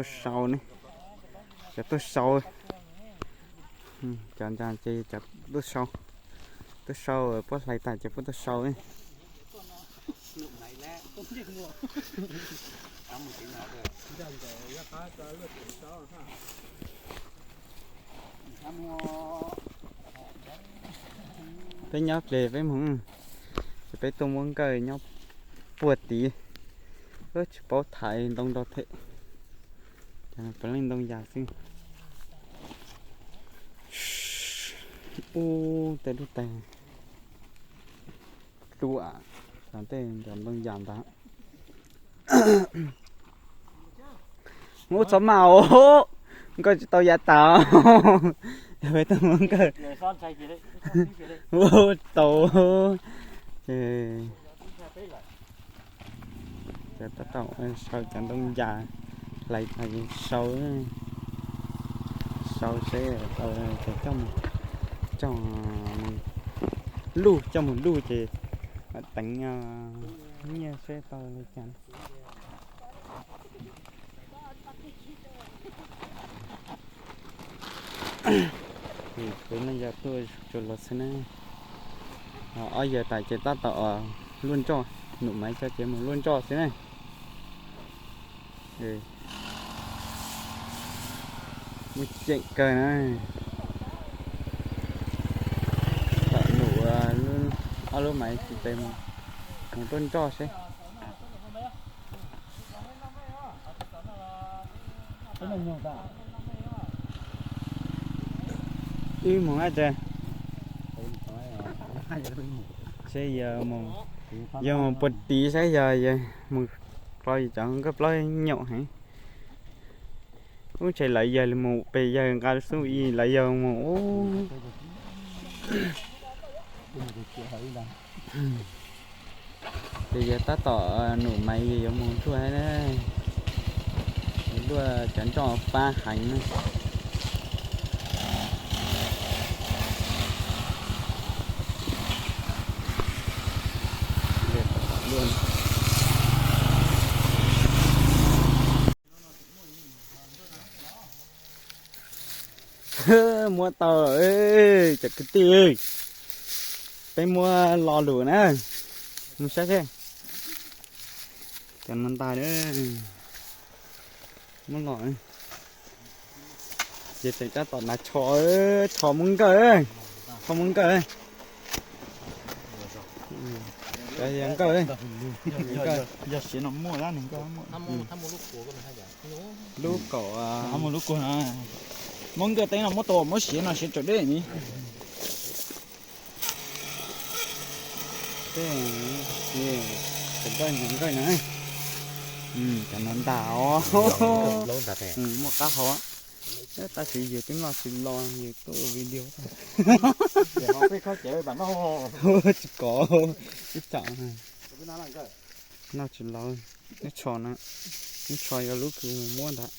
Tuaj sau ne, cov tuaj sau, cov ntsa ces cov tuaj sau, tuaj sau puab hlais tas ces puab tuaj sau. Peb nyob dlej peb moog, ces peb tuaj muab nkawj nyob puag tid, tsis paub thaiv ntoo rau them, puav leej ntoo yas xwb. Ub, tej lub taig dlua, tej ntoo yas ntag. Muab txhob maj os, nkawj tsis tau yav tas. Peb tuaj muab nkawj, ub tau, ces tab tom sau cov ntoo yas, hlais tas ces sau, sau seb tau ces coj, coj luj, coj mus luj ces teev nyiaj seb tau li cas. Peb leej yog tuaj tsuas los xwb na. Ob yawg tas ces tab tom luaj nroj, Num Maiv cov ces mus luaj nroj xwb na. Muaj ceem kawg na. Tom Num, ob lub Maiv tsis pes mus luaj nroj seb. Wb mus ab tse, seb yog mus puag tid saib yog mus, yog cov nkauj plaub nyaum heev. Ub, ntshe lawv yawg mus pes yawg nqa xub i lawv yawg mus ub. Ces yog tab tom Num Maiv yog yuav mus nruaj na, yuav luaj cov nroj fab heev na. Muab tau, cov kwv tij, peb muab lo lus na, mus saib seb. Cov no ntag, muab lo. Ces tseem tab tom hnav tsho, tsho muab nkawj, tsho muab nkawj. Cov yog nkawj, lub kaum, muab nkawj teeb no muab tau, muab siav no siav tsaus deb ni. Cov nkawj no, cov no ntag os, muaj qab hau. Tab sis yus twb noj tsis los, yus tuaj ua video. Tsis kov, ib tsam noj tsis los. Lub tsho na, lub tsho yog lub kws mus muab ntag.